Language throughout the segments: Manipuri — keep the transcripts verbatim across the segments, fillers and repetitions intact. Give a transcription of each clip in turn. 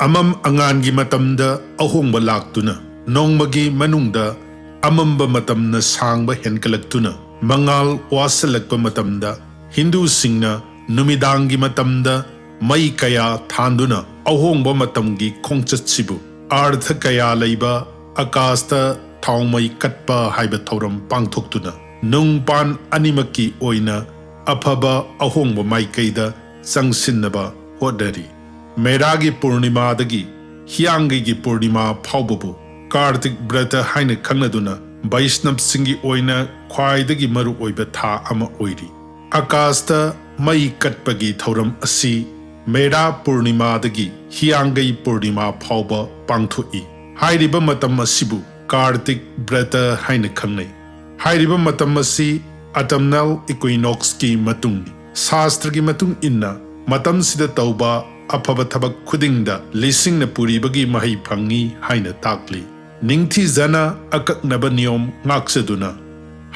ꯑꯃꯝ ꯑꯉꯥꯟꯒꯤ ꯃꯇꯝꯗ ꯑꯍꯣꯡꯕ ꯂꯥꯛꯇꯨꯅ, ꯅꯣꯡꯃꯒꯤ ꯃꯅꯨꯡꯗ ꯑꯃꯝꯕ ꯃꯇꯝꯅ ꯁꯥꯡꯕ ꯍꯦꯟꯒꯠꯂꯛꯇꯨꯅ, ꯃꯉꯥꯜ ꯋꯥꯁꯤꯜꯂꯛꯄ ꯃꯇꯝꯗ, ꯍꯤꯟꯗꯨꯁꯤꯡꯅ ꯅꯨꯃꯤꯗꯥꯡꯒꯤ ꯃꯇꯝꯗ ꯃꯩ ꯀꯌꯥ ꯊꯥꯟꯗꯨꯅ ꯑꯍꯣꯡꯕ ꯃꯇꯝꯒꯤ ꯈꯣꯡꯆꯠꯁꯤꯕꯨ ꯑꯔꯊ ꯀꯌꯥ ꯂꯩꯕ ꯑꯀꯥꯁꯇ ꯊꯥꯎꯃꯩ ꯀꯠꯄ ꯍꯥꯏꯕ ꯊꯧꯔꯝ ꯄꯥꯡꯊꯣꯛꯇꯨꯅ, ꯅꯨꯡ ꯄꯥꯟ ꯑꯅꯤꯃꯛꯀꯤ ꯑꯣꯏꯅ ꯑꯐꯕ ꯑꯍꯣꯡꯕ ꯃꯥꯏꯀꯩꯗ ꯆꯪꯁꯤꯟꯅꯕ ꯍꯣꯠꯅꯔꯤ꯫ ꯃꯦꯔꯥꯒꯤ ꯄꯨꯔꯅꯤꯃꯥꯗꯒꯤ ꯍꯤꯌꯥꯡꯒꯩꯒꯤ ꯄꯨꯔꯅꯤꯃꯥ ꯐꯥꯎꯕꯕꯨ ꯀꯥꯔꯇꯤꯛ ꯕ꯭ꯔꯇ ꯍꯥꯏꯅ ꯈꯪꯅꯗꯨꯅ ꯕꯩꯁꯅꯕꯁꯤꯡꯒꯤ ꯑꯣꯏꯅ ꯈ꯭ꯋꯥꯏꯗꯒꯤ ꯃꯔꯨꯑꯣꯏꯕ ꯊꯥ ꯑꯃ ꯑꯣꯏꯔꯤ꯫ ꯑꯀꯥꯁꯇ ꯃꯩ ꯀꯠꯄꯒꯤ ꯊꯧꯔꯝ ꯑꯁꯤ ꯃꯦꯔꯥ ꯄꯨꯔꯅꯤꯃꯥꯗꯒꯤ ꯍꯤꯌꯥꯡꯒꯩ ꯄꯨꯔꯅꯤꯃꯥ ꯐꯥꯎꯕ ꯄꯥꯡꯊꯣꯛꯏ꯫ ꯍꯥꯏꯔꯤꯕ ꯃꯇꯝ ꯑꯁꯤꯕꯨ ꯀꯥꯔꯇꯤꯛ ꯕ꯭ꯔꯇ ꯍꯥꯏꯅ ꯈꯪꯅꯩ꯫ ꯍꯥꯏꯔꯤꯕ ꯃꯇꯝ ꯑꯁꯤ ꯑꯇꯝꯅꯦꯜ ꯏꯀ꯭ꯋꯤꯅꯣꯛꯁꯀꯤ ꯃꯇꯨꯡꯅꯤ꯫ ꯁꯥꯁꯇ꯭ꯔꯒꯤ ꯃꯇꯨꯡ ꯏꯟꯅ, ꯃꯇꯝꯁꯤꯗ ꯇꯧꯕ ꯑꯐꯕ ꯊꯕꯛ ꯈꯨꯗꯤꯡꯗ ꯂꯤꯁꯤꯡꯅ ꯄꯨꯔꯤꯕꯒꯤ ꯃꯍꯩ ꯐꯪꯏ ꯍꯥꯏꯅ ꯇꯥꯛꯂꯤ꯫ ꯅꯤꯡꯊꯤꯖꯅ ꯑꯀꯛꯅꯕ ꯅꯤꯌꯣꯝ ꯉꯥꯛꯆꯗꯨꯅ,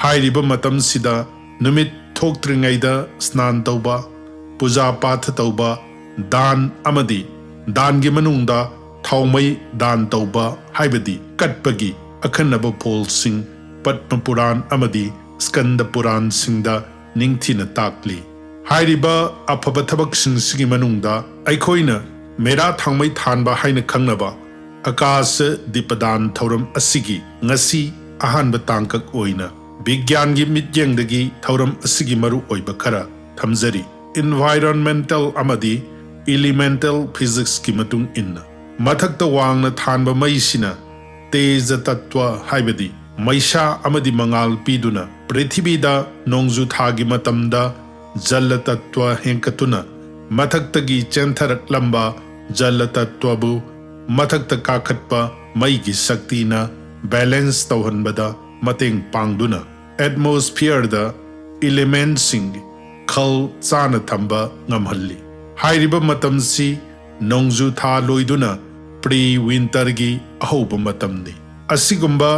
ꯍꯥꯏꯔꯤꯕ ꯃꯇꯝꯁꯤꯗ ꯅꯨꯃꯤꯠ ꯊꯣꯛꯇ꯭ꯔꯤꯉꯩꯗ ꯁ꯭ꯅꯥꯟ ꯇꯧꯕ, ꯄꯨꯖꯥ ꯄꯥꯊ ꯇꯧꯕ, ꯗꯥꯟ ꯑꯃꯗꯤ ꯗꯥꯟꯒꯤ ꯃꯅꯨꯡꯗ ꯊꯥꯎꯃꯩ ꯗꯥꯟ ꯇꯧꯕ, ꯍꯥꯏꯕꯗꯤ ꯀꯠꯄꯒꯤ ꯑꯈꯟꯅꯕ ꯐꯣꯜꯁꯤꯡ ꯄꯗꯃ ꯄꯨꯔꯥꯟ ꯑꯃꯗꯤ ꯁ꯭ꯀꯟꯗ ꯄꯨꯔꯥꯟꯁꯤꯡꯗ ꯅꯤꯡꯊꯤꯅ ꯇꯥꯛꯂꯤ꯫ ꯍꯥꯏꯔꯤꯕ ꯑꯐꯕ ꯊꯕꯛꯁꯤꯡꯁꯤꯒꯤ ꯃꯅꯨꯡꯗ ꯑꯩꯈꯣꯏꯅ ꯃꯦꯔꯥ ꯊꯥꯡꯃꯩ ꯊꯥꯟꯕ ꯍꯥꯏꯅ ꯈꯪꯅꯕ ꯑꯀꯥꯁ ꯗꯤꯄꯗꯥꯟ ꯊꯧꯔꯝ ꯑꯁꯤꯒꯤ ꯉꯁꯤ ꯑꯍꯥꯟꯕ ꯇꯥꯡꯀꯛ ꯑꯣꯏꯅ ꯕꯤꯒ꯭ꯌꯥꯟꯒꯤ ꯃꯤꯠꯌꯦꯡꯗꯒꯤ ꯊꯧꯔꯝ ꯑꯁꯤꯒꯤ ꯃꯔꯨꯑꯣꯏꯕ ꯈꯔ ꯊꯝꯖꯔꯤ꯫ ꯏꯟꯚꯥꯏꯔꯣꯟꯃꯦꯟꯇꯦꯜ ꯑꯃꯗꯤ ꯏꯂꯤꯃꯦꯟꯇꯦꯜ ꯐꯤꯖꯤꯛꯁꯀꯤ ꯃꯇꯨꯡ ꯏꯟꯅ, ꯃꯊꯛꯇ ꯋꯥꯡꯅ ꯊꯥꯟꯕ ꯃꯩꯁꯤꯅ ꯇꯦꯖ ꯇꯠꯇ꯭ꯋ, ꯍꯥꯏꯕꯗꯤ ꯃꯩꯁꯥ ꯑꯃꯗꯤ ꯃꯉꯥꯜ ꯄꯤꯗꯨꯅ, ꯄ꯭ꯔꯤꯊꯤꯕꯤꯗ ꯅꯣꯡꯖꯨ ꯊꯥꯒꯤ ꯃꯇꯝꯗ ꯖꯂ ꯇꯠꯇ꯭ꯋ ꯍꯦꯟꯀꯠꯇꯨꯅ, ꯃꯊꯛꯇꯒꯤ ꯆꯦꯟꯊꯔꯛꯂꯝꯕ ꯖꯂ ꯇꯠꯇ꯭ꯋꯕꯨ ꯃꯊꯛꯇ ꯀꯥꯈꯠꯄ ꯃꯩꯒꯤ ꯁꯛꯇꯤꯅ ꯕꯦꯂꯦꯟꯁ ꯇꯧꯍꯟꯕꯗ ꯃꯇꯦꯡ ꯄꯥꯡꯗꯨꯅ, ꯑꯦꯠꯃꯣꯁꯐꯤꯌꯔꯗ ꯏꯂꯤꯃꯦꯟꯠꯁꯤꯡ ꯈꯜ ꯆꯥꯅ ꯊꯝꯕ ꯉꯝꯍꯜꯂꯤ꯫ ꯍꯥꯏꯔꯤꯕ ꯃꯇꯝꯁꯤ ꯅꯣꯡꯖꯨ ꯊꯥ ꯂꯣꯏꯗꯨꯅ ꯄ꯭ꯔꯤ ꯋꯤꯟꯇꯔꯒꯤ ꯑꯍꯧꯕ ꯃꯇꯝꯅꯤ꯫ ꯑꯁꯤꯒꯨꯝꯕ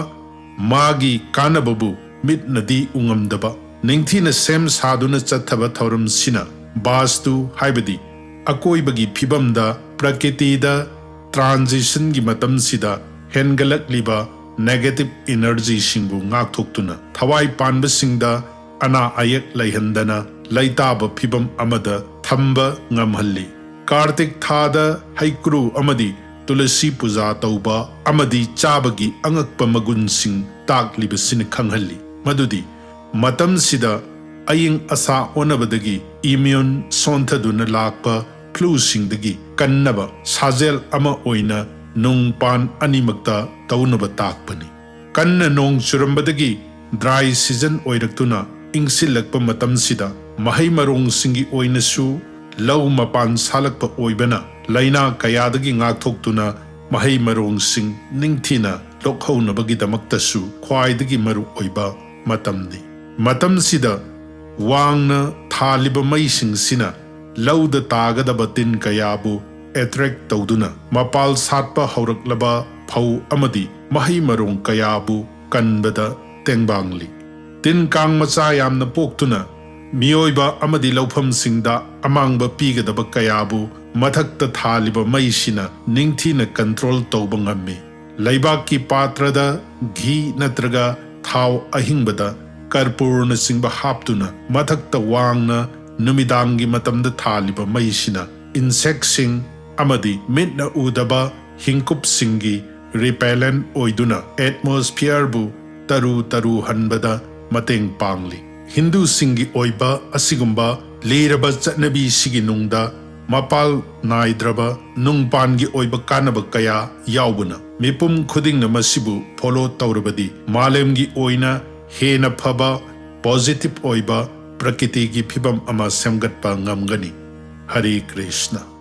ꯃꯥꯒꯤ ꯀꯥꯟꯅꯕꯕꯨ ꯃꯤꯠꯅꯗꯤ ꯎꯉꯝꯗꯕ, ꯅꯤꯡꯊꯤꯅ ꯁꯦꯝ ꯁꯥꯗꯨꯅ ꯆꯠꯊꯕ ꯊꯧꯔꯝꯁꯤꯅ ꯕꯥꯁꯇꯨ, ꯍꯥꯏꯕꯗꯤ ꯑꯀꯣꯏꯕꯒꯤ ꯐꯤꯕꯝꯗ, ꯄ꯭ꯔꯀꯤꯇꯤꯗ transitionꯒꯤ ꯃꯇꯝꯁꯤꯗ ꯍꯦꯟꯒꯠꯂꯛꯂꯤꯕ negative energyꯁꯤꯡꯕꯨ ꯉꯥꯛꯊꯣꯛꯇꯨꯅ, ꯊꯋꯥꯏ ꯄꯥꯟꯕꯁꯤꯡꯗ ꯑꯅꯥ ꯑꯌꯦꯛ ꯂꯩꯍꯟꯗꯅ ꯂꯩꯇꯥꯕ ꯐꯤꯕꯝ ꯑꯃꯗ ꯊꯝꯕ ꯉꯝꯍꯜꯂꯤ꯫ ꯀꯥꯔꯇꯤꯛ ꯊꯥꯗ ꯍꯩꯀ꯭ꯔꯨ ꯑꯃꯗꯤ ꯇꯨꯂꯁꯤ ꯄꯨꯖꯥ ꯇꯧꯕ ꯑꯃꯗꯤ ꯆꯥꯕꯒꯤ ꯑꯉꯛꯄ ꯃꯒꯨꯟꯁꯤꯡ ꯇꯥꯛꯂꯤꯕꯁꯤꯅ ꯈꯪꯍꯜꯂꯤ ꯃꯗꯨꯗꯤ ꯃꯇꯝꯁꯤꯗ ꯑꯏꯪ ꯑꯁꯥ ꯑꯣꯟꯅꯕꯗꯒꯤ immune ꯁꯣꯟꯊꯗꯨꯅ ꯂꯥꯛꯄ fluꯁꯤꯡꯗꯒꯤ ꯀꯟꯅꯕ ꯁꯥꯖꯦꯜ ꯑꯃ ꯑꯣꯏꯅ ꯅꯨꯡ ꯄꯥꯟ ꯑꯅꯤꯃꯛꯇ ꯇꯧꯅꯕ ꯇꯥꯛꯄꯅꯤ꯫ ꯀꯟꯅ ꯅꯣꯡ ꯆꯨꯔꯝꯕꯗꯒꯤ dry season ꯑꯣꯏꯔꯛꯇꯨꯅ ꯏꯪꯁꯤꯜꯂꯛꯄ ꯃꯇꯝꯁꯤꯗ ꯃꯍꯩ ꯃꯔꯣꯡꯁꯤꯡꯒꯤ ꯑꯣꯏꯅꯁꯨ ꯂꯧ ꯃꯄꯥꯟ ꯁꯥꯠꯂꯛꯄ ꯑꯣꯏꯕꯅ ꯂꯥꯏꯅꯥ ꯀꯌꯥꯗꯒꯤ ꯉꯥꯛꯊꯣꯛꯇꯨꯅ ꯃꯍꯩ ꯃꯔꯣꯡꯁꯤꯡ ꯅꯤꯡꯊꯤꯅ ꯂꯣꯛꯍꯧꯅꯕꯒꯤꯗꯃꯛꯇꯁꯨ ꯈ꯭ꯋꯥꯏꯗꯒꯤ ꯃꯔꯨ ꯑꯣꯏꯕ ꯃꯇꯝꯅꯤ꯫ ꯃꯇꯝꯁꯤꯗ ꯋꯥꯡꯅ ꯊꯥꯜꯂꯤꯕ ꯃꯩꯁꯤꯡꯁꯤꯅ ꯂꯧꯗ ꯇꯥꯒꯗꯕ ꯇꯤꯟ ꯀꯌꯥꯕꯨ attract ꯇꯧꯗꯨꯅ ꯃꯄꯥꯜ ꯁꯥꯠꯄ ꯍꯧꯔꯛꯂꯕ ꯐꯧ ꯑꯃꯗꯤ ꯃꯍꯩ ꯃꯔꯣꯡ ꯀꯌꯥꯕꯨ ꯀꯟꯕꯗ ꯇꯦꯡꯕꯥꯡꯂꯤ꯫ ꯇꯤꯟ ꯀꯥꯡ ꯃꯆꯥ ꯌꯥꯝꯅ ꯄꯣꯛꯇꯨꯅ ꯃꯤꯑꯣꯏꯕ ꯑꯃꯗꯤ ꯂꯧꯐꯝꯁꯤꯡꯗ ꯑꯃꯥꯡꯕ ꯄꯤꯒꯗꯕ ꯀꯌꯥꯕꯨ ꯃꯊꯛꯇ ꯊꯥꯜꯂꯤꯕ ꯃꯩꯁꯤꯅ ꯅꯤꯡꯊꯤꯅ control ꯇꯧꯕ ꯉꯝꯃꯤ꯫ ꯂꯩꯕꯥꯛꯀꯤ ꯄꯥꯇ꯭ꯔꯗ ꯘꯤ ꯅꯠꯇ꯭ꯔꯒ ꯊꯥꯎ ꯑꯍꯤꯡꯕꯗ ꯀꯔꯄꯨꯔꯅꯆꯤꯡꯕ ꯍꯥꯞꯇꯨꯅ ꯃꯊꯛꯇ ꯋꯥꯡꯅ ꯅꯨꯃꯤꯗꯥꯡꯒꯤ ꯃꯇꯝꯗ ꯊꯥꯜꯂꯤꯕ ꯃꯩꯁꯤꯅ insectꯁꯤꯡ ꯑꯃꯗꯤ ꯃꯤꯠꯅ ꯎꯗꯕ ꯍꯤꯡꯀꯨꯞꯁꯤꯡꯒꯤ repellent ꯑꯣꯏꯗꯨꯅ atmosphereꯕꯨ ꯇꯔꯨ ꯇꯔꯨ ꯍꯟꯕꯗ ꯃꯇꯦꯡ ꯄꯥꯡꯂꯤ꯫ ꯍꯤꯟꯗꯨꯁꯤꯡꯒꯤ ꯑꯣꯏꯕ ꯑꯁꯤꯒꯨꯝꯕ ꯂꯤꯔꯕ ꯆꯠꯅꯕꯤꯁꯤꯒꯤ ꯅꯨꯡꯗ ꯃꯄꯥꯜ ꯅꯥꯏꯗ꯭ꯔꯕ ꯅꯨꯡꯄꯥꯟꯒꯤ ꯑꯣꯏꯕ ꯀꯥꯟꯅꯕ ꯀꯌꯥ ꯌꯥꯎꯕꯅ ꯃꯤꯄꯨꯝ ꯈꯨꯗꯤꯡꯅ ꯃꯁꯤꯕꯨ follow ꯇꯧꯔꯕꯗꯤ ꯃꯥꯂꯦꯝꯒꯤ ꯑꯣꯏꯅ ꯍꯦꯟꯅ ꯐꯕ positive ꯑꯣꯏꯕ ꯄ꯭ꯔꯀꯤꯇꯤꯒꯤ ꯐꯤꯕꯝ ꯑꯃ ꯁꯦꯝꯒꯠꯄ ꯉꯝꯒꯅꯤ꯫ ꯍꯔꯦ ꯀ꯭ꯔꯤꯁꯅ꯫